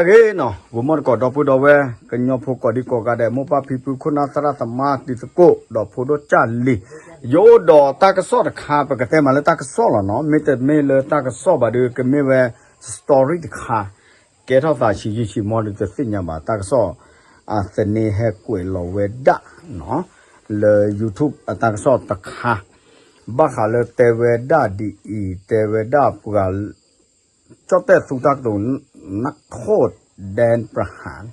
ဂ့ၤနီၤ ဂိၤမီၣ်တကိး ဒီပုၢ်ဒီဝဲၢ် ကညီဖိကိးဒံကိးဂၤဒဲး မိၢ်ပၢ်ဖံဖု ခိၣ်နၢ်သရၣ်သမါ တံၤသကိး ဒီးဖိဒိၣ်ကၢ်လံၤ ယအိၣ်ဒီးတၢ်ကစီၣ်တခါ ပကတဲမးလၢတၢ်ကစီၣ်လီၤနီၤ မ့တမ့ၢ်လၢတၢ်ကစီၣ်ဘၣ်ဒီး ကမ့ၢ်ဝဲ story တခါ ကဲထီၣ်သးဆံးယံာ်ဆံးမီၢ်ဒီးတသ့ၣ်ညါဘၣ် တၢ်ကစီၣ် အသန့ၤဟဲကွဲးလီၤဝဲဒၣ်နီၤ လၢ YouTube အတၢ်ကစီၣ်တခါ ဘၣ်ဃးလၢတဲဝဲဒၣ်ဒ်အံၤ တဲဝဲဒၣ်ပှၤ ကၠီၣ်တဲၣ်သူတၢ်ကတိၤ နခိၣ်ဒဲပရဟၣ်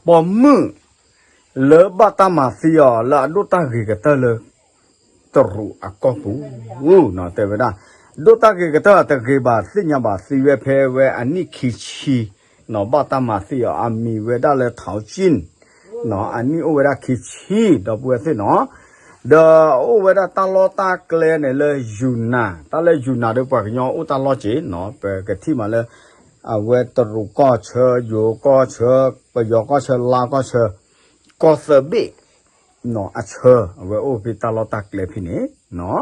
ပိာ်မုၣ် လၢဘၣ်တၢ်မၤသံအီၤ လၢအဒိၣ်တၢ်ဂ့ၤကတၢၢ်လၢ တရူးအကီၢ်ပူၤ တဲဝဲဒၣ် ဒိၣ်တၢ်ဂ့ၤကတၢၢ်တဂ့ၤဘၣ် သ့ၣ်ညါဘၣ်သံဝဲဖဲဝဲအနံၣ်ခံဆံ နီၤ ဘၣ်တၢ်မၤသံအီၤ အမံၤဝဲဒၣ်လၢ ထီးကၠံၣ် နီၤ အနံၣ်အိၣ်ဝဲဒၣ်ခံဆံ ဒီပုၢ်ဝဲၢ်သ့ၣ်နီၤ ဒီးအိၣ်ဝဲဒၣ်တၢ်လီၢ်တၢ်ကျဲန့ၣ်လၢ ယူနန် တၢ်လၢယူနန်ဒီးပှၤကညီအိၣ်တၢ်လီၢ်က့ၤနီၤ ပကထံၣ်မးလၢ အဝဲတရူးကီၢ်ဆၢ ယိၤကီၢ်ဆၢ ပယီၤကီၢ်ဆၢ လါကီၢ်ဆၢ ကီၢ်သၢဘ့ၣ် နီၤ အဆၢ အဝဲအိၣ်ဖဲတၢ်လီၢ်တၢ်ကျဲဖဲန့ၣ်နီၤ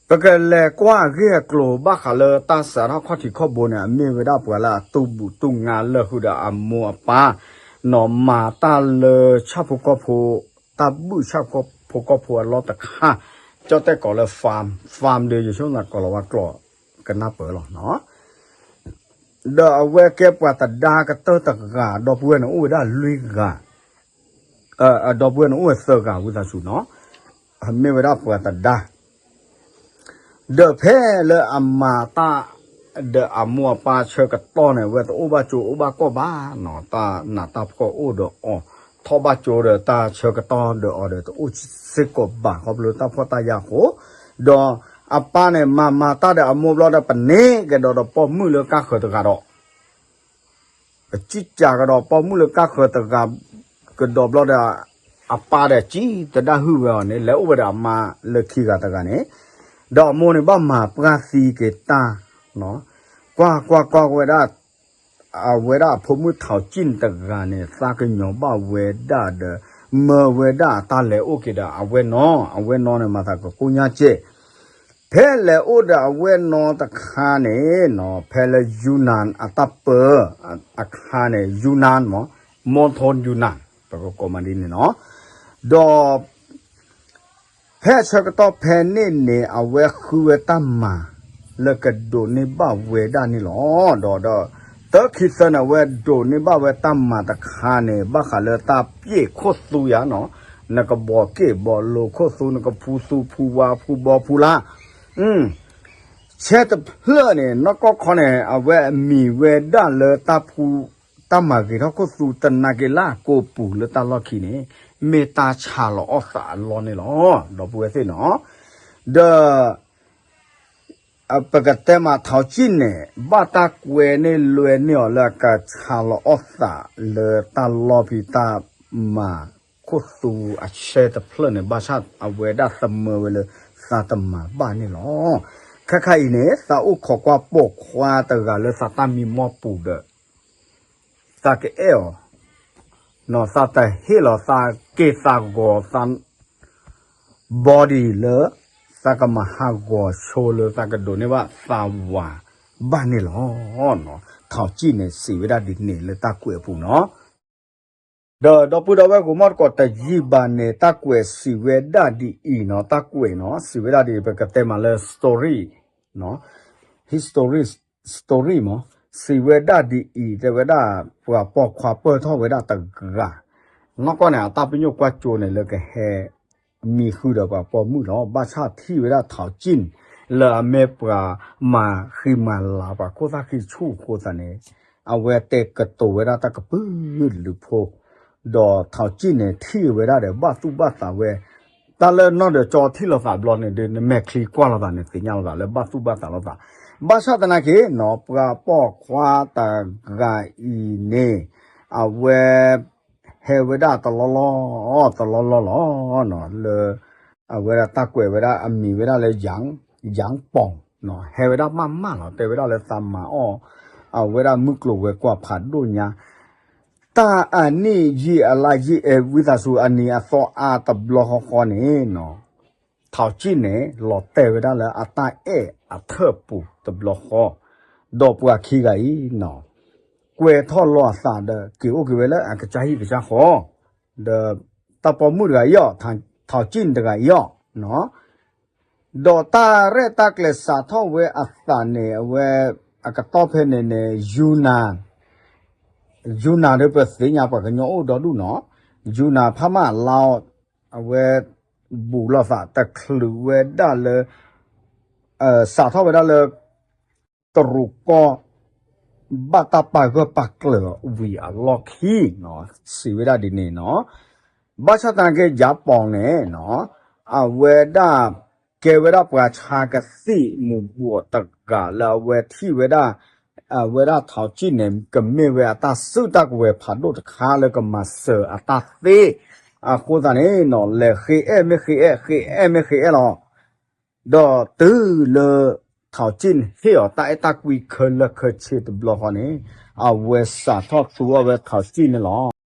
ပကလဲၤကွၢ်အဂ့ၢ်အကျိၤဘၣ်ဃးလၢတၢ်စးထီၣ်ခီၣ်ထံးခီၣ်ဘိန့ၣ် အမ့ၢ်ဝဲဒၣ်ပှၤလၢအတူၢ်ဘူၣ်တူၢ်ငါလၢာ်ဃုာ်ဒီးအမိၢ်အပၢ် နီၤ မၤတၢ်လၢဆၣ်ဖိကီၢ်ဖိ တၢ်ဘုၣ်ဆၣ်ဖိကီၢ်ဖိအလီၢ်တခါ ကၠီၣ်တဲၣ်ကိးလၢ farm farm ဒီးယဆိကမိၣ်သးကိးလီၤဝဲကျိာ်ကနၢ်ပၢၢ်လီၤနီၤ ဒီးအဝဲကဲပှၤတဒါကတၢၢ်တဂၤ ဒီပုၢ်ဝဲၢ်န့ၣ်အိၣ်ဝဲဒၣ်လွံၢ်ဂၤ ဒီပုၢ်ဝဲၢ်န့ၣ်အိၣ်ဝဲသၢဂၤဝံသးစူၤနီၤ မ့ၢ်ဝဲဒၣ်ပှၤတဒါ ဒီးဖဲလၢအမၤတၢ် ဒီးအမိၢ်အပၢ်ဆၢကတီၢ်န့ၣ် အဝဲတအိၣ်ဘၣ်ကၠိအိၣ်ဘၣ်ကီၢ်ဘၣ်နီၤ တၢ်နးတၢ်ဖှီၣ်အိၣ်ဒီးအီၤ ထီၣ်ဘၣ်ကၠိဒီးတၢ်ဆၢကတီၢ်ဒီးအီၤဒီးတအိၣ်စ့ၢ်ကီးဘၣ် ခီဖျိတၢ်ဖှီၣ်တၢ်ယာ်အဃိ ဒီးအပၢ်န့ၣ် မၤမၤတၢ်ဒီးအမိၢ်ဘျီဒီး ပန့ၢ်ကဒီးဒီးပိာ်မုၣ်လၢကါဃၢၤတဂၤဒီး ပစံၣ်ကၢ်ကဒီးပိာ်မုၣ်လၢကါဃၢၤတဂၤ ကဒီးဘျီဒီး အပၢ်ဒီးစံၣ်တဒၣ်ဟုၣ်ဝဲအီၤန့ၣ် လဲၤအိၣ်ဝဲဒီးအမါလၢခံဂၤတဂၤန့ၣ် ဒီးအမိၢ်န့ၣ်ဘၣ်မၤပှၢ်သံက့ၤတၢ် ကွၢ်ကွၢ်ကွၢ်ဝဲဒၣ် အဝဲဒၣ်အဖိမုၣ်ထီးကၠံၣ်တဂၤန့ၣ် သးကညီၤဘၣ်ဝဲဒၣ်ဒီး မၢဝဲဒၣ်အတၢ်လဲၤအိၣ်က့ၤဒီးအဝဲၢ်နီၤ အဝဲၢ်နီၤန့ၣ် မၤသးကကိၣ်ညါကဲး ဖဲလဲၤအိၣ်ဒီးအဝဲၢ်နီၤတခါန့ၣ်နီၤ ဖဲလၢယူနန်အတၢ်ပၢ အခါန့ၣ် ယူနန်မး မီထိယူနန် ပကကိးမးဒ်န့ၣ်နီၤ ဒီး ဖဲအဆၢကတီၢ်ဖဲန့ၣ်န့ၣ် အဝဲဃုဝဲတၢ်မၤ လၢကဒိးန့ၢ်ဘၣ်ဝဲဒၣ်န့ၣ်လီၤ. ဒီး ဒီး တၢ်ခံသၢန့ၣ် အဝဲဒိးန့ၢ်ဘၣ်ဝဲတၢ်မၤတခါန့ၣ် ဘၣ်ဃးလၢတၢ်ပျဲၢ်ခိၣ်သူယၤနီၤ, နကဘီးက့ၣ်ဘီးလိၤခိၣ်သူ နကဖူသူဖူဝါဖူဘီဖူလါ ဆဲတဖျၢၣ်န့ၣ် နီၢ်ကီၢ်ခီန့ၣ် အဝဲအမံၤဝဲဒၣ်လၢတၢ်ဖူ တၢ်မၤဂ့ၤထီၣ်ခိၣ်သူတနာ်က့ၤလၢကိးပူၤလၢတၢ်လီၢ်ခံန့ၣ် မ့ၢ်တၢ်ဆါလီၤအီၣ်သးအလီၢ်န့ၣ်လီၤ. ဒီပုၢ်ဝဲၢ်သ့ၣ်နီၤ, ဒီး ပကတဲမးထီးကံၣ်န့ၣ် ဘၣ်တၢ်ကွဲန့ၢ်လွဲန့ၢ်အီၤလၢအကဆါလီၤအီၣ်သးလၢတၢ်လီၢ်ဖံးတၢ်မၤခိၣ်သူအဆဲတဖျၢၣ်န့ၣ် ဘၣ်ဆၣ်အဝဲဒၣ်သမၢဝဲလၢသးတမၤဘၣ်န့ၣ်လီၤ. ခဲခါအံၤန့ၣ် သးအိၣ်ခိးကွၢ်ပိာ်ခွါတဂၤလၢသးတၢ်မံမီၢ်ပူၤဒီး သးကအဲၣ်အီၤ, သးတဟ့ၣ်လီၤသးက့ၢ်သးဂီၤသး body လၢ သးကမၤဟးဂီၤဆိလၢသးကဒိးန့ၢ်ဘၣ်သးဝၤဘၣ်န့ၣ်လီၤ. ထီးကံၣ်န့ၣ်စံးဝဲဒၣ်ဒ်န့ၣ်လၢတၢ်ကွဲးအပူၤနီၤ. ဒီးဒီပုၢ်ဒီဝဲၢ်ဂိၤမီၢ်တကိးတယံာ်ဘၣ်န့ၣ် တၢ်ကွဲးစံးဝဲဒၣ်ဒ်အံၤနီၤ, တၢ်ကွဲးနီၤ စံးဝဲဒၣ်ဒ်အံၤ ပကတဲမးလၢ story နီၤ history story မး စံးဝဲဒၣ်ဒ်အံၤ တဲဝဲဒၣ် ပှၤပိာ်ခွါပၢၢ်ထီၣ်ဝဲဒၣ်တဂၤ, နီၢ်ကီၢ်န့ၣ် အတၢ်ပညိၣ်ကွၢ်ကၠိန့ၣ် လၢကဟဲမံဃုာ်ဒီးပှၤပိာ်မုၣ်လီၤ. ဘၣ်ဆၣ်ထံၣ်ဝဲဒၣ်ထီးကံၣ်န့ၣ် လၢအမ့ၢ်ပှၤမၤဃံမၤလၤပှၤခိၣ်သၣ်ဃံဆူၣ်အဃိသတးန့ၣ် အဝဲတဲကတိၤဝဲဒၣ်တၢ်ကပုာ်လုးဖိ ဒီးထီးကံၣ်န့ၣ် ထံၣ်ဝဲဒၣ်ဒီး ဘၣ်သူၣ်ဘၣ်သးဝဲ, တၢ်လၢနီၢ်ဒီးကၠီထံၣ်လိာ်သးဘျီန့ၣ်ဒီး နမဲာ်ချံကွၢ်လိာ်သးန့ၣ် သ့ၣ်ညါလိာ်သးလၢဘၣ်သူၣ်ဘၣ်သးလိာ်သး. ဘၣ်ဆၣ်သနာ်က့နီၤ ပှၤပိာ်ခွါတဂၤအံၤန့ၣ် အဝဲ ဟဲဝဲဒၣ်တလီၢ်လီၢ် တလီၢ်လီၢ်လီၤ လၢ အဝဲဒၣ်တၢ်ကွဲးဝဲဒၣ်အမံၤဝဲဒၣ်လၢ ယၣ်ပီၣ် ဟဲဝဲဒၣ်မးမးလီၤ တဲဝဲဒၣ်လၢသးမၤအီၣ် အဝဲဒၣ်မုၢ်ကျိၤဝဲၤကွာ်ဖးဒိၣ်ညါ တၢ်အနံၣ်ယံာ်အလါယံာ်အဲၣ်ဝံသးစူၤအနံၤအသီအါတဘျီဃီဃီန့ၣ်နီၤ ထီးကံၣ်န့ၣ် လီၤတဲာ်ဝဲဒၣ်လၢအတၢ်အဲၣ်အထၢၣ်ပူၤတဘျီဃီ ဒီးပှၤခံဂၤအံၤနီၤ ကွဲးထီၣ်လီၤအသးဒီးက့ၤအိၣ်က့ၤဝဲလၢအကစၢ်ဟံၣ်ကစၢ်ဃီ, ဒီးတၢ်ပိာ်မုၣ်တဂၤအံၤအီၤ, ထီးကံၣ်န့ၣ်တဂၤအံၤအီၤ, ဒီးတၢ်ရဲၣ်တၢ်ကျဲၤစးထီၣ်ဝဲအသးန့ၣ် အဝဲအကတီၢ်ဖဲန့ၣ်န့ၣ် ယူနၤ ယူနၤဒီးပသ့ၣ်ညါပှၤကညီအိၣ်ဒီဒူၣ်နီၤ, ယူနၤဖးမၢ်လါအီၤ, အဝဲ ဘူးလိာ်သးတချုးဝဲဒၣ်လၢ စးထီၣ်ဝဲဒၣ်လၢ တရူးကီၢ် ဘၣ်တၢ်ပာ်ဂၢၢ်ပာ်ကျၢၤဝံၤအလီၢ်ခံနီၤ, စံးဝဲဒၣ်ဒ်န့ၣ်နီၤ, ဘၣ်ဆၣ်သနာ်က့ ယၤပီၣ်န့ၣ်နီၤ, အဝဲဒၣ် ကဲဝဲဒၣ်ပှၤဆါကသံၣ်မူးဘှီးတဂၤလၢအဝဲထံၣ်ဝဲဒၣ် အဝဲဒၣ်ထီးကံၣ်န့ၣ် ကမ့ၢ်ဝဲအတၢ်စုၣ်တၢ်ကဝဲၤဖးဒိၣ်တခါလၢကမၤစၢၤအတၢ်သ့, အဃိသတးန့ၣ်နီၤ လဲၤဃ့အဲၣ်မ့ၢ်ဃ့အဲၣ် ဃ့အဲၣ်မ့ၢ်ဃ့အဲၣ်လီၤ. ဒီးတုၤလၢ ထီးကံၣ်န့ၣ် ဟ့ၣ်အီၤတၢ်အဲၣ်တၢ်ကွံခဲလၢာ်ခဲဆ့တဘျီဃီန့ၣ် အဝဲစးထီၣ်သူအီၣ်ဝဲထီးကံၣ်န့ၣ်လီၤ.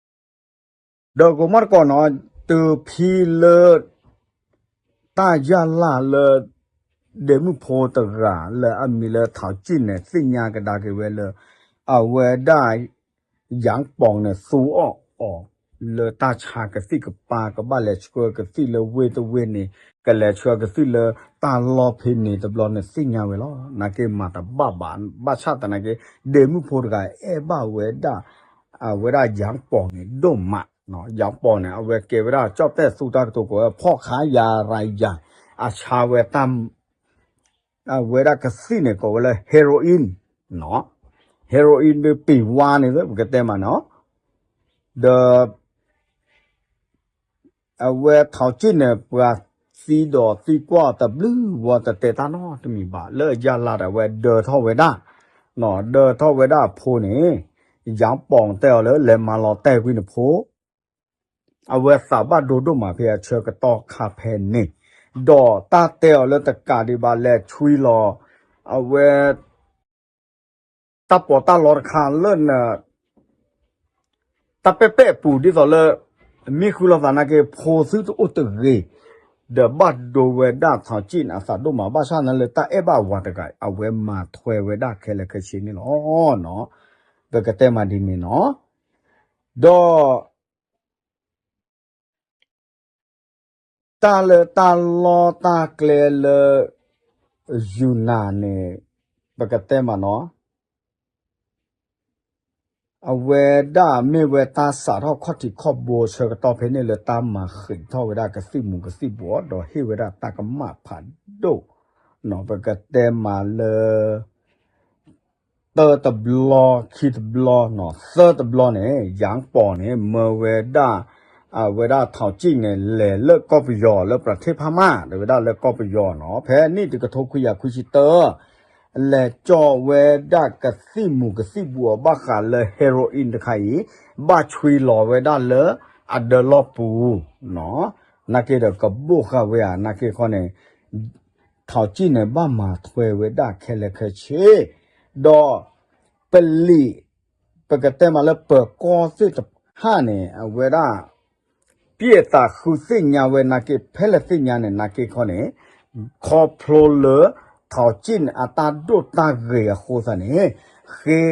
ဒီးကမီၣ်တကိးနီၤ တုၤဖဲလၢ တၢ်ယၢ်လၢ်လၢ ဒဲးမုၣ်ဖိတဂၤလၢအမံၤလၢထီးကံၣ်န့ၣ် သ့ၣ်ညါကဒါက့ၤဝဲလၢ အဝဲဒၣ် ယၤပီၣ်န့ၣ် သူအီၣ်အီၤ လၢတၢ်ဆါကသံၣ်ကပၤ ကဘၣ်လဲၤဆှၢကသံၣ်လၢဝ့ၢ်တဝ့ၢ်န့ၣ် ကလဲၤဆှၢကသံၣ်လၢတၢ်လီၢ်ဖဲန့ၣ်တဘျီန့ၣ် သ့ၣ်ညါဝဲလီၤ. နာ်က့မၤတဘၣ်ဘၣ် ဘၣ်ဆၣ်သနာ်က့ ဒဲးမုၣ်ဖိတဂၤအဲၣ်ဘၣ်ဝဲဒၣ် အဝဲဒၣ်ယၤပီၣ်န့ၣ်ဒိၣ်မး, ယၤပီၣ်န့ၣ် အဝဲကဲဝဲဒၣ်ကၠီၣ်တဲၣ်သူတၢ်ကတိၤကိးဝဲ ဖီၣ်ခါယၤရၤယၤ အဆါဝဲတၢ် အဝဲဒၣ်ကသံၣ်န့ၣ် ကိးဝဲလၢ heroin, heroin ဒီးပ့ၤဝါန့ၣ် ပကတဲမးနီၤ, ဒီး အဝဲထီးကံၣ်န့ၣ် ပှၤသံဒီးသံကွၢ်တဘျုးဝီတတဲတၢ်နီတမံၤဘၣ် လၢယၢ်လၢ်ဒီးအဝဲဒၢထီၣ်ဝဲဒၣ်, ဒၢထီၣ်ဝဲဒၣ်အဖိန့ၣ်, ယၤပီၣ်တဲအီၤလၢလဲၤမၤလီၤတဲာ်ကွံာ်နဖိ အဝဲသးဘၣ်ဒိဒိၣ်မးဖဲအဆၢကတီၢ်ခါဖဲန့ၣ်, ဒီးတၢ်တဲအီၤလၢတကးဒံးဘၣ် လဲၤဆွံလီၤ အဝဲ တၢ်ပီးတၢ်လီတခါလၢန တၢ်ပဲာ်ပဲာ်အပူၤဒ်သိးလၢ မ့ၢ်ဃုလိာ်သးနာ်က့ ဖိသုတအိၣ်တဂ့ၤ, ဒီးဘၣ်ဒိဝဲဒၣ်ထီးကံၣ်န့ၣ်အသးဒိၣ်မး ဘၣ်ဆၣ်န့ၣ်လၢတၢ်အဲၣ်ဘၣ်ဝၤတဂၤ အဝဲမၤထွဲဝဲဒၣ်ခဲလၢာ်ခဲဆ့န့ၣ်လီၤ. ပကတဲမးဒ်န့ၣ်နီၤ, ဒီး တၢ်လၢတၢ်လီၢ်တၢ်ကျဲလၢ ယူနၤန့ၣ် ပကတဲမးနီၤ, အဝဲဒၣ်မ့ၢ်ဝဲတၢ်စးထီၣ်ခီၣ်ထံးခီၣ်ဘိဆၢကတီၢ်ဖဲန့ၣ်လၢ တၢ်မၤဃံးထီၣ်ဝဲဒၣ်ကသံၣ်မူးကသံၣ်ဘှီး ဒီးဟ့ၣ်ဝဲဒၣ်တၢ်ကမၣ်ဖးဒိၣ်, ပကတဲမးလၢ တၢတဘျီ ခံတဘျီနီၤ သၢတဘျီန့ၣ် ယၤပီၣ်န့ၣ် မၢဝဲဒၣ် အဝဲဒၣ်ထီးကံၣ်န့ၣ် လဲၤလၢကီၢ်ပယီၤလၢပှၤထံၣ်ဖးမၢ် တဲဝဲဒၣ်လၢကီၢ်ပယီၤနီၤ ဖဲနံၣ်တကထိခွံကယၤခွံဆံတၢ လဲၤကၠီဝဲဒၣ်ကသံၣ်မူးကသံၣ်ဘှီးအီၤဘၣ်ဃးလၢ heroin တခါအံၤ ဘၣ်ဆွံလီၤဝဲဒၣ်လၢအဒၢးလီၢ်ပူၤနီၤ နာ်က့ဒီးကဘိၣ်ဃာ်ဝဲဧါ နာ်က့ခီန့ၣ် ထီးကံၣ်န့ၣ် ဘၣ်မၤထွဲဝဲဒၣ်ခဲလၢာ်ခဲဆ့, ဒီး ပလံာ် ပကတဲမးလၢပၢၤကီၢ်သ့ၣ်တဖၣ်န့ၣ် အဝဲဒၣ် ပျဲၢ်သးဃုသ့ၣ်ညါဝဲနာ်က့ ဖဲလဲၣ်သ့ၣ်ညါန့ၣ် နာ်က့ခီန့ၣ် ခီဖျိလၢ ထီးကံၣ်န့ၣ် အတၢ်ဒိၣ်တၢ်ဂ့ၤအဃိသတးန့ၣ် ဃ့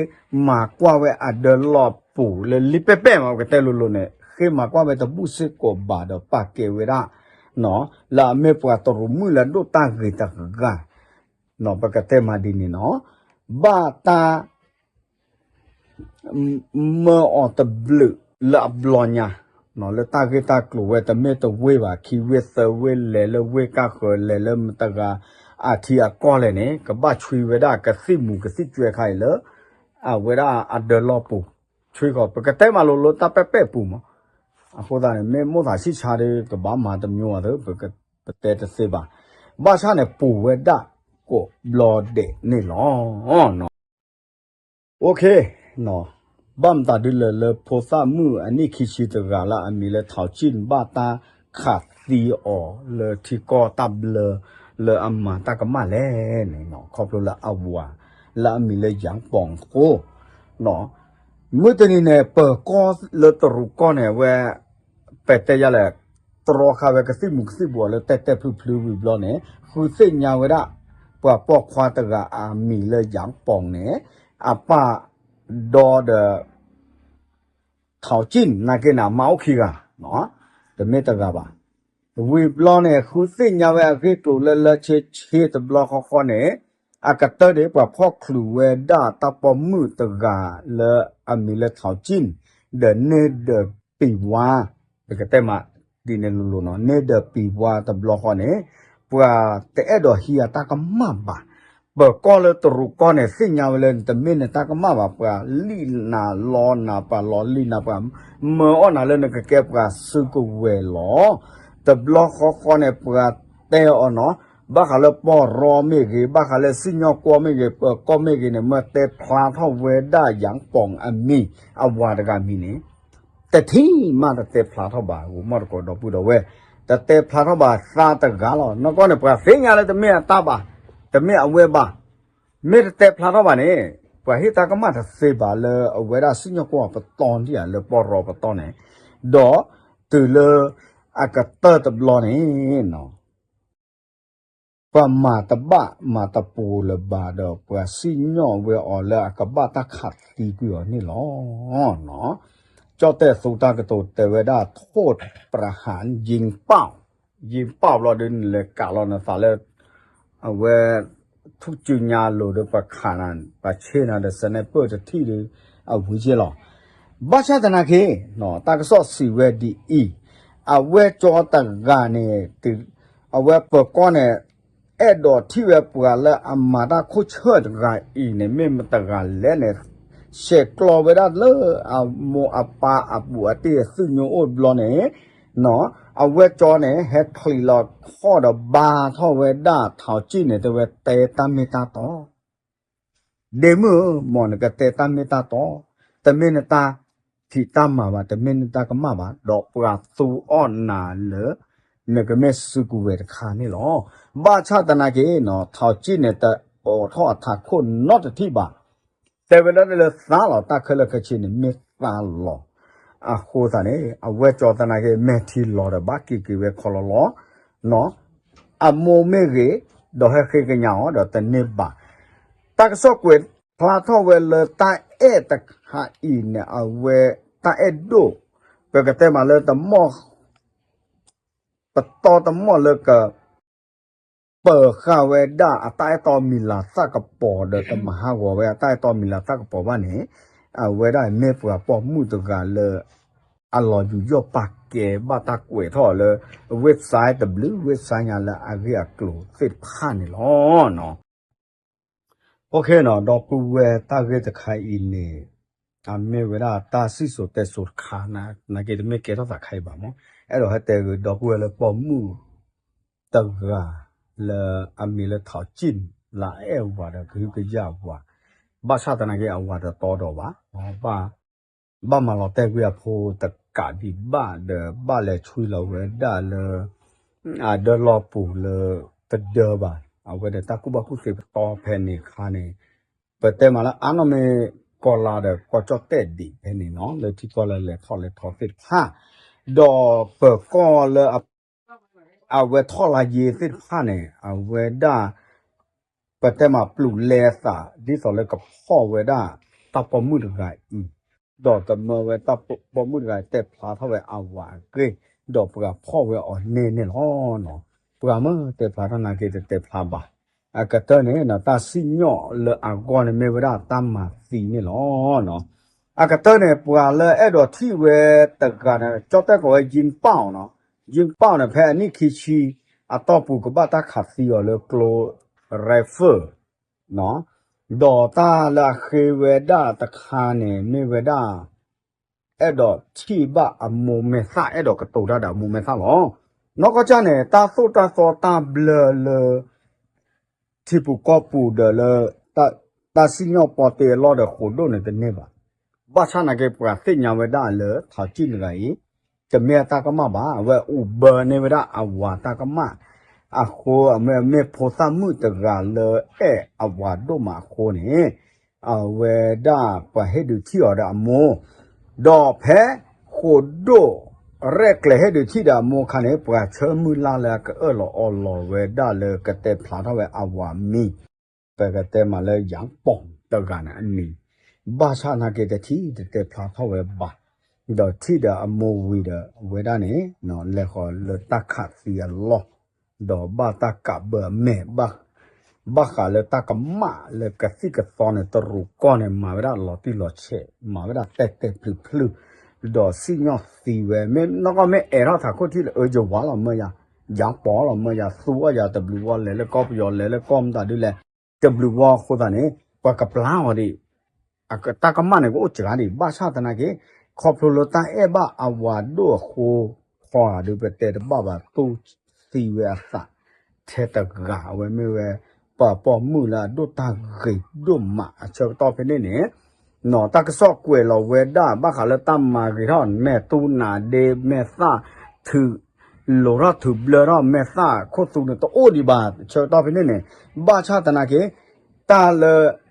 မၤကွၢ်ဝဲအဒၢးလီၢ်ပူၤလၢလံာ်ပဲာ်ပဲာ်မး ပကတဲလိၤလိၤန့ၣ် ဃ့မၤကွၢ်ဝဲတဘူၣ်စ့ၢ်ကီးဘၣ်ဒီးပာ်ကဲဝဲဒၣ် လၢအမ့ၢ်ပှၤတရူးမုၣ်လၢအဒိၣ်တၢ်ဂ့ၤတဂၤ ပကတဲမးဒ်န့ၣ်နီၤ, ဘၣ်တၢ် မၢအီၤတဘျုးလၢအဘျီညါ, လၢတၢ်ဂ့ၢ်တၢ်ကျိၤဝဲတမ့ၢ်တဝ့ၢ်ဘၣ် ခံဝ့ၢ်သၢဝ့ၢ် လဲၤလၢဝ့ၢ်ကၢ်ဃၢၤ လဲၤလၢမတဂၤအထံအကီၢ်လဲၣ်န့ၣ် ကဘၣ်ဆွံဝဲဒၣ်ကသံၣ်မူးကသံၣ်ကွဲခါအံၤလၢ အဝဲဒၣ်အဒၢးလီၢ်ပူၤ ဆွံဃီၤ ပကတဲမးလိၤလၢတၢ်ပဲာ်ပဲာ်ပူၤမး, အဃိသတးန့ၣ် မ့ၢ်မိၣ်သးဆံၣ်ဆါဒီး ကဘၣ်မၤတမံၤဝဲသ့ ပတဲတသ့ဘၣ်, ဘၣ်ဆၣ်န့ၣ် ပူၤဝဲဒၣ်ကိးဘျီဒဲးန့ၣ်လီၤ. ဘၣ်မတၤဒ်လဲၣ်လၢဖိသၣ်မုၣ်အနံၣ်ခံဆံတဂၤလၢအမံၤလၢထီးကံၣ်န့ၣ် ဘၣ်တၢ်ခးသံအီၤလၢထံကီၢ်တၢ်ဘျၢလၢအမၤတၢ်ကမၣ်လဲၣ်န့ၣ် ခီဖျိလၢအဝၤလၢအမံၤလၢယၤပီၣ်အဃိ မုၢ်တနံၤန့ၣ် ပၢၤကီၢ်လၢတရူးကီၢ်န့ၣ် အဝဲ ပတဲယၤလဲၣ် တြီဃာ်ဝဲကသံၣ်မူးကသံၣ်ဘှီးလၢတဲာ်တဲာ်ဖျုးဖျုးဝံၤဘျီန့ၣ် ဃုသ့ၣ်ညါဝဲဒၣ် ပှၤပိာ်ခွါတဂၤအမံၤလၢယၤပီၣ်န့ၣ် အပၢ် ဒီးဒီး ထီးကံၣ် နာ်က့န့ၣ် မါအိၣ်ခံဂၤ, တမ့ၢ်တဂၤဘၣ်. ဝံၤဘျီန့ၣ် ဃုသ့ၣ်ညါဝဲအဂ့ၢ်ကျိၤလၢလၢဆ့ဆ့တဘျီဃီဃီန့ၣ်, အကတၢၢ်န့ၣ် ပှၤဖီၣ်ချုးဝဲဒၣ်တၢ်ပိာ်မုၣ်တဂၤလၢအမံၤလၢထီးကံၣ်, ဒီးန့ၢ်ဒီးပံၤဝါ, ပကတဲမးဒ်န့ၣ်လိၤလိၤနီၤ, န့ၢ်ဒီးပံၤဝါတဘျီဃီန့ၣ်, ပှၤတအဲၣ်ဒိးဟံးအတၢ်ကမၣ်ဘၣ်. ပၢၤကီၢ်လၢတရူးကီၢ်န့ၣ် သ့ၣ်ညါဝဲလၢ နတမ့ၢ်နတၢ်ကမၣ်ဘၣ်, ပှၤလံၣ်နၤလီနၤ, ပှၤလီၤလံၣ်နၤ, ပှၤမၢအီၣ်နၤလၢနကကဲပှၤစုကဝဲၤလီၤ. တဘျီဃီဃီန့ၣ် ပှၤတဲအီၤနီၤ, ဘၣ်ဃးလၢပီၢ်ရီမ့ၢ်ဂ့ၤ, ဘၣ်ဃးလၢစံၣ်ညီၣ်ကွီၢ်မ့ၢ်ဂ့ၤ, ပၢၤကီၢ်မ့ၢ်ဂ့ၤန့ၣ် မ့ၢ်တဲဖျါထီၣ်ဝဲဒၣ်ယၣ်ပီၣ်အမံၤ, အဝၤတဂၤမံၤန့ၣ် တထံၣ်မးတတဲဖျါထီၣ်ဘၣ်, ဂီၤမီၢ်တကိးဒီပုၢ်ဒီဝဲၢ်, တတဲဖျါထီၣ်ဘၣ်သးတဂၤလီၤ. နီၢ်ကီၢ်န့ၣ် ပှၤသ့ၣ်ညါလၢတမ့ၢ်အတၢ်ဘၣ်, တမ့ၢ်အဝဲဘၣ်, မ့ၢ်တတဲဖျါထီၣ်ဘၣ်န့ၣ်, ပှၤဟ့ၣ်တၢ်ကမၣ်တသ့ဘၣ်လၢအဝဲဒၣ်စံၣ်ညီၣ်ကွီၢ်ပတီၢ်ဒံးဧါ, လၢပီၢ်ရီပတီၢ်န့ၣ်, ဒီးတုၤလၢအကတၢၢ်တဘျီန့ၣ် ပှၤမၤတဘၣ်မၤတပူၤလၢၤဘၣ်ဒီး ပှၤစံၣ်ညီၣ်ဝဲအီၤလၢအကဘၣ်တၢ်ခးသံကွံာ်အီၤန့ၣ်လီၤ. ကၠီၣ်တဲၣ်သူတၢ်ကတိၤတဲဝဲဒၣ် ထိၣ်ပြဟၣ် ယံပၢ်, ယံပၢ်ဘျီဒီး နလဲၤကးလီၤနသးလၢ အဝဲ ထူၣ်စုညါလိၤဒီး ပှၤခးနၤ ပှၤဆ့ၣ်နၤဒီး စနဲပၢၢ်တထံၣ်ဒီး အဝံၤက့လီၤ. ဘၣ်ဆၣ်သနာ်က့ တၢ်ကစီၣ်စံးဝဲဒ်အံၤ, အဝဲကၠီတဂၤန့ၣ် အဝဲပၢၤကီၢ်န့ၣ် အဲၣ်ဒိးထံၣ်ဝဲပှၤလၢအမၤတၢ်ခိၣ်ဆၢၣ်တဂၤအံၤန့ၣ် မ့ၢ်မတဂၤလဲၣ်န့ၣ်, ဆဲးကျိးဝဲဒၣ်လၢအမိၢ်အပၢ်အဘူးအတံၢ်အသူၣ်ညိၣ်အိၣ်ဘျီန့ၣ်, အဝဲကၠီန့ၣ် ဟဲချံးလီၤခီၣ်ဒီးဘါထီၣ်ဝဲဒၣ်ထီးကံၣ်န့ၣ် တဲဝဲတဲတၢ်မ့ၢ်တၢ်တီ ဒ့မုၣ်ဧၢ, မ်နကတဲတၢ်မ့ၢ်တၢ်တီ, တမ့ၢ်နတၢ်ဖံးတၢ်မၤဘၣ်, တမ့ၢ်နတၢ်ကမၣ်ဘၣ်, ဒီးပှၤသူအီၣ်နၤလၢ နကမ့ၢ်စုကဝဲၤတခါန့ၣ်လီၤ. ဘၣ်ဆၣ်သနာ်က့ ထီးကံၣ်န့ၣ် တအိးထီၣ်အထးခိၣ်နီတထံၣ်ဘၣ်. တဲဝဲဒၣ်လၢသးလီၤ, တၢ်ခဲလၢာ်ခဲဆ့န့ၣ် မ့ၢ်သးလီၤ. အဃိသတးန့ၣ် အဝဲကၠီသနာ်က့ မဲာ်ထံလီၤဒီး ဘၣ်က့ၤက့ၤဝဲခီလီၤလီၤ အမိၢ်မ့ၢ်ဂ့ၤ, ဒီးဟဲဃ့ကညးအီၤဒီးတန့ၢ်ဘၣ်. တၢ်ကစီၣ်ကွဲးဖျါထီၣ်ဝဲလၢတၢ်အဲၣ်တခါအံၤန့ၣ် အဝဲတၢ်အဲၣ်ဒိၣ်, ပကတဲမးလၢတမီၢ်, ပတီၢ်တမီၢ်လၢက ပၢၤဃာ်ဝဲဒၣ်အတၢ်အဲၣ်တီမံၤလၤသၣ်ကပီၤဒီး တမၤဟးဂီၤဝဲအတၢ်အဲၣ်တီမံၤလၤသၣ်ကပီၤဘၣ်န့ၣ်, အဝဲဒၣ်မ့ၢ်ပှၤပိာ်မုၣ်တဂၤလၢ အလီၤယူးယီၣ်ပာ်ကဲဘၣ်တၢ်ကွဲးထီၣ်လၢ website တဘျုး website ညါလၢအဂ့ၢ်အကျိၤသ့ၣ်တဖၣ်န့ၣ်လီၤ. ဒီပုၢ်ဝဲၢ်တၢ်ဂ့ၢ်တခါအံၤန့ၣ် အမ့ၢ်ဝဲဒၣ်တၢ်စံၣ်စိၤတဲစိၤတခါ နာ်က့တမ့ၢ်ကဲထီၣ်သးခါအံၤဘၣ်မး, အဲၣ်ဒိးဟဲတဲဂ့ၤဒီပုၢ်ဝဲၢ်လၢပိာ်မုၣ်တဂၤ လၢအမံၤလၢထီးကံၣ်န့ၣ် လၢအအဲၣ်ဝၤဒီးကဟုကယာ်ဝၤ, ဘၣ်ဆၣ်သနာ်က့အဝၤတတီဒီးဘၣ်, ဘၣ်မၤလီၤတဲာ်ကွံာ်အဖိတကးဒံးဘၣ်ဒီး ဘၣ်လဲၤဆွံလီၤဝဲဒၣ်လၢ အဒၢလီၢ်ပူၤလၢတဒၢဘၣ်, အဝဲဒီးတၢ်ကူၣ်ဘၣ်ကူၣ်သ့ပတီၢ်ဖဲန့ၣ်အခါန့ၣ်, ပတဲမးလၢအါနီၢ်မ့ၢ်ကီၢ်လါဒီးကီၢ်ကၠီၣ်တဲၣ်ဒံးဖဲန့ၣ်နီၤ လၢထံကီၢ်လၢလဲၤထီၣ်လဲၤထီသ့ၣ်တဖၣ်, ဒီးပၢၤကီၢ်လၢ အဝဲထီၣ်လါယ့သ့ၣ်တဖၣ်န့ၣ် အဝဲဒၣ် ပတဲမးပျူၤလဲအသး ဒ်သိးလၢကဖီၣ်ဝဲဒၣ်တၢ်ပိာ်မုၣ်တဂၤအံၤ, ဒီးကမၢဝဲတၢ်ပိာ်မုၣ်တဂၤတဲဖျါထီၣ်ဝဲအဝၤအဂ့ၢ်, ဒီးပှၤဖီၣ်ဝဲအီၤန့ၣ်န့ၣ်လီၤ. ပှၤမ့ၢ်တဲဖျါထီၣ်နာ်က့တတဲဖျါဘၣ်. အကတၢၢ်န့ၣ် တၢ်စံၣ်ညီၣ်လၢအဂီၢ်န့ၣ် မ့ၢ်ဝဲဒၣ်တၢ်မၤသံန့ၣ်လီၤ. အကတၢၢ်န့ၣ် ပှၤလၢအဲၣ်ဒိးထံၣ်ဝဲတဂၤန့ၣ် ကၠီၣ်တဲၣ်ကိးဝဲ ယံပၢ်နီၤ, ယံပၢ်န့ၣ် ဖဲအနံၣ်ခံဆံအတီၢ်ပူၤ ကဘၣ်တၢ်ခးသံအီၤလၢကျိ rifle ဒီးတၢ်လၢအဃ့ဝဲဒၣ်တခါန့ၣ် မ့ၢ်ဝဲဒၣ် အဲၣ်ဒိးထံၣ်ဘၣ်အမိၢ်မဲာ်သၣ် အဲၣ်ဒိးကတိၤတၢ်ဒီးအမိၢ်မဲာ်သၣ်လီၤ. နီၢ်ကီၢ်ကၢ်န့ၣ် တၢ်သိၣ်တၢ်သီတၢ်ဘျၢလၢ ထံပူၤကီၢ်ပူၤဒီးလၢ တၢ်စံၣ်ညီၣ်ပီတ့အလီၢ်ဒီးဃိးဒိၣ်န့ၣ်တန့ၢ်ဘၣ်. ဘၣ်ဆၣ်နာ်က့ ပှၤသ့ၣ်ညါဝဲဒၣ်လၢ ထီးကံၣ်တဂၤအံၤ တမ့ၢ်အတၢ်ကမၣ်ဘၣ်, အဝဲအိၣ်ဘၢန့ၢ်ဝဲဒၣ်အဝၤတၢ်ကမၣ်အဃိ အမ့ၢ်မ့ၢ်ဖိသၣ်မုၣ်တဂၤလၢအဲၣ်အဝၤဒိၣ်မးအဃိန့ၣ် အဝဲဒၣ်ပှၤဟ့ၣ်ဒုးထံၣ်အီၤဒီးအမိၢ်, ဒီးဖဲဃိးဒိၣ် ရဲၣ်ကျဲၤဟ့ၣ်ဒုးထံၣ်ဒီးအမိၢ်အခါန့ၣ် ပှၤဆၢမုၢ်လၢ်လၢအကအၢၣ်လီၤအီလီၤဝဲဒၣ်လၢကတဲဖျါထီၣ်ဝဲအဝၤမံၤ, ပကတဲမးလၢယၤပိာ်တဂၤန့ၣ်အမံၤ, ဘၣ်ဆၣ်သနာ်က့တထံၣ်တတဲဖျါထီၣ်ဝဲဘၣ်, ဒီးထံၣ်ဒီးအမိၢ်ဝံၤဒီးအဝဲဒၣ်န့ၣ် လဲၤဃီၤလၢတၢ်ခးသံအလီၢ်, ဒီးဘၣ်တၢ်ကးဘၢအမဲာ် ဘၣ်ဃးလၢတၢ်ကမၣ်လၢကသံၣ်ကသီန့ၣ် တရူးကီၢ်န့ၣ် မၤဝဲဒၣ်လီၤတံၢ်လီၤဆဲး မၤဝဲဒၣ်တဲာ်တဲာ်ဖျုးဖျုး, ဒီးစံၣ်ညီၣ်သံဝဲ မ့ၢ်နီၢ်ကီၢ်မ့ၢ်အဲးထီၣ်ထးခိၣ်ထံၣ်လၢအၢယဝါလီၤမၢယၤ, ယၤပီၤလီၤမၢယၤ သူအီၣ်ယၤတဘျုးဝီ လဲၤလၢကီၢ်ပယီၤ လဲၤလၢကီၢ်မတၤဒုလဲၣ်, တဘျုးဝီအဃိသတးန့ၣ် ပှၤကပျၢ်အီၤဒံး တၢ်ကမၣ်န့ၣ်ကအိၣ်စှၤဒံး ဘၣ်ဆၣ်သနာ်က့ ခီဖျိလၢတၢ်အဲၣ်ဘၣ်အဝၤဒိၣ်အဃိ ခီဂာ်ဒုးပတဲတဘၣ်ဘၣ် တူၢ်သံဝဲအသး ထဲတဂၤ အဝဲမ့ၢ်ဝဲ ပှၤပိာ်မုၣ်လၢအဒိၣ်တၢ်ဂ့ၤဒိၣ်မး အဆၢကတီၢ်ဖဲန့ၣ်န့ၣ် နီၢ်တၢ်ကစီၣ်ကွဲးလီၤဝဲဒၣ် ဘၣ်ဃးလၢတၢ်မၤဂ့ၤထီၣ် မဲာ်တူၢ်နးဒ့ မဲာ်သၣ်ထုး လိၤထီၣ်ထုးဘျၢထီၣ် မဲာ်သၣ်ခိၣ်သူန့ၣ် တအိၣ်ဒံးဘၣ် ဆၢကတီၢ်ဖဲန့ၣ်န့ၣ် ဘၣ်ဆၣ်သနာ်က့ တၢ်လၢ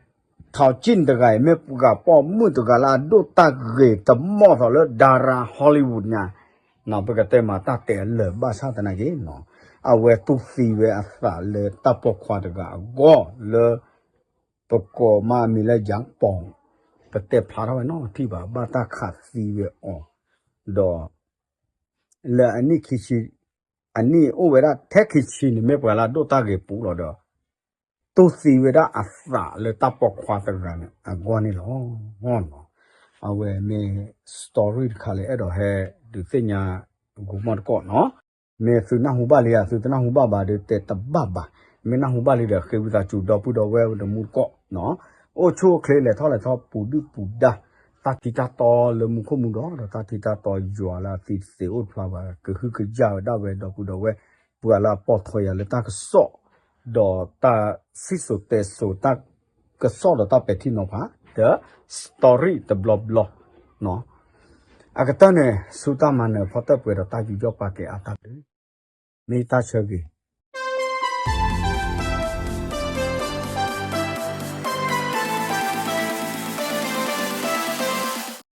ထီးကံၣ်တဂၤအံၤ မ့ၢ်ပှၤပိာ်မုၣ်တဂၤလၢအဒိၣ်တၢ်ဂ့ၤတမီၢ်သိးလၢ ဒါရၤ Hollywood ညါ, ပကတဲမၤတၢ်တဲအလၢာ်ဘၣ်ဆၣ်သနာ်က့ အဝဲတူၢ်သံဝဲအသးလၢတၢ်ပိာ်ခွါတဂၤအဂီၢ်လၢ ပကိးမးအမံၤလၢ ယၤပီၤ ပတဲဖျါထီၣ်ဝဲနီတထံၣ်ဘၣ် ဘၣ်တၢ်ခးသံဝဲအီၤ, ဒီး လၢအနံၣ်ခံဆံ အနံၣ်အိၣ်ဝဲဒၣ်ထဲခံဆံန့ၣ် မ့ၢ်ပှၤလၢအဒိၣ်တၢ်ဂ့ၤပူၤလီၤဒီး တူၢ်သံဝဲဒၣ်အသးလၢတၢ်ပိာ်ခွါတဂၤန့ၣ် အဂီၢ်န့ၣ်လီၤ. အဝဲမ့ၢ် story တခါလၢအဲၣ်ဒိးဟဲဒုးသ့ၣ်ညါ ဂိၤမီၢ်တကိးနီၤ, မ့ၢ်သုနၢ်ဟူဘၣ်လံဧါ သုတနၢ်ဟူဘၣ်ဘၣ်ဒီး တဲတဘၣ်ဘၣ်, မ့ၢ်နၢ်ဟူဘၣ်လံဒီး ဃ့ဝံသးစူၤ ဒီပုၢ်ဒီဝဲၢ်ဒီးမူတကိးနီၤ, အိၣ်ဆူၣ်အိၣ်ချ့လဲၤထီၣ်လဲၤထီၣ်ပူၤဒုၣ်ပူၤဒါ, တၢ်ထံတၢ်တီလၢမူခိၣ်မူဒီး ဒီးတၢ်ထံတၢ်တီယွၤလၢအသံတသ့အိၣ်တဖျါဘၣ် ကဟုကယာ်ဝဲဒၣ်ဝဲ ဒီပုၢ်ဒီဝဲၢ် ပှၤလၢအပိာ်ထွဲယၤလၢတၢ်ကစီၣ် ဒီးတၢ်စံၣ်စိၤတဲစိၤ တၢ်ကစီၣ်ဒီးတၢ်ပဲာ်ထံနီၤဖး ဒီး story တဘျီဘျီ အကတၢၢ်န့ၣ် ဆူတၢ်မၤနၢၤဖီတၢၣ်ပှဲၤဒီးတၢ်ယူးယီၣ်ပာ်ကဲအါတၢ်ဘျုး, မ့ၢ်တၢ်ဆၢဂ့ၤ